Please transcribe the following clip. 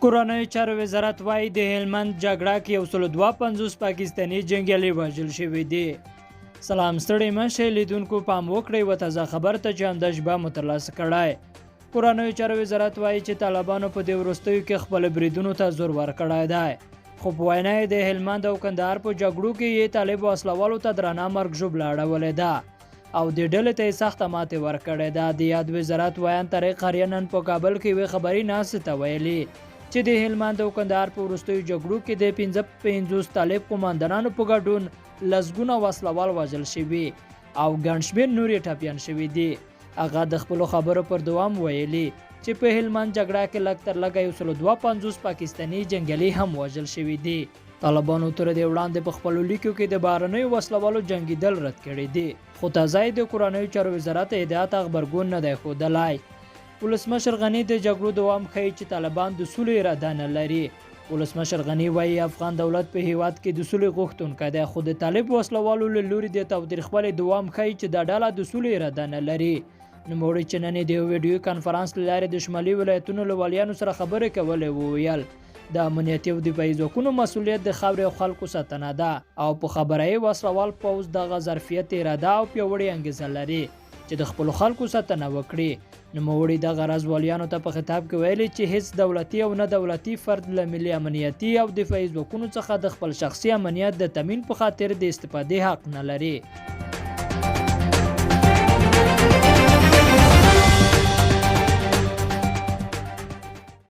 کورنیو چارو وزارت وايي، د هلمند جګړه کې 152 پاکستاني جنګیالي وژل شوي دي. سلام، ستړي مه شئ لیدونکو، پام وکړئ و تازه خبر ته چې همدا شېبه مو ترلاسه کړی. کورنیو چارو وزارت وايي چې طالبانو په دې وروستیو کې خپل بریدونو ته زور ورکړی دی، خو په وینا یې د هلمند او کندهار په جګړو کې یې طالب وسلهوالو ته درنه مرګ ژوبله اړولې ده او د ډلې ته یې سخته ماتې ورکړې ده. د یاد وزارت ویاند طارق آرین نن په کابل کې یوې خبري ناستې ته ویلي چې د هلمند او کندهار په وروستیو جګړو کې د 55 طالب قوماندانانو په ګډون لسګونه وسلهوال وژل شوي او ګڼ شمېر نور یې ټپیان شوي دي. هغه د خپلو خبرو پر دوام ویلي چې په هلمند جګړه کې لږ تر لږه 152 پاکستاني جنګیالي هم وژل شوي دي. طالبانو تر دې وړاندې په خپلو لیکو کې د بهرنیو وسلهوالو جنګېدل رد کړي دي، خو تازه یې د کورنیو چارو وزارت ادعا ته غبرګون نه دی ښودلی. ولسمشر غني د جګړو دوام ښيي چې طالبان د سولې اراده نه لري. ولسمشر غني وایي، افغان دولت په هیواد کې د سولې غوښتونکی دی، خو د طالب وسلهوالو له لوري د تاوتریخوالي دوام ښيي چې دا ډله د سولې اراده نه لري. نوموړي چې نن یې د یو ویډیويي کانفرانس له لارې د شمالي ولایتونو له والیانو سره خبرې کولې وویل، د امنیتي او دفاعي ځواکونو مسوولیت د خاورې او خلکو ساتنه ده او په خبره یې وسلهوال پوځ دغه ظرفیت، اراده او پیاوړې انګېزه لري چې د خپلو خلکو ساتنه وکړي. نوموړي دغه راز والیانو ته په خطاب کې ویلي چې هیڅ دولتي او نه دولتي فرد له ملي امنیتي او دفاعي ځواکونو څخه د خپل شخصي امنیت د تامین په خاطر د استفادې حق نه لري.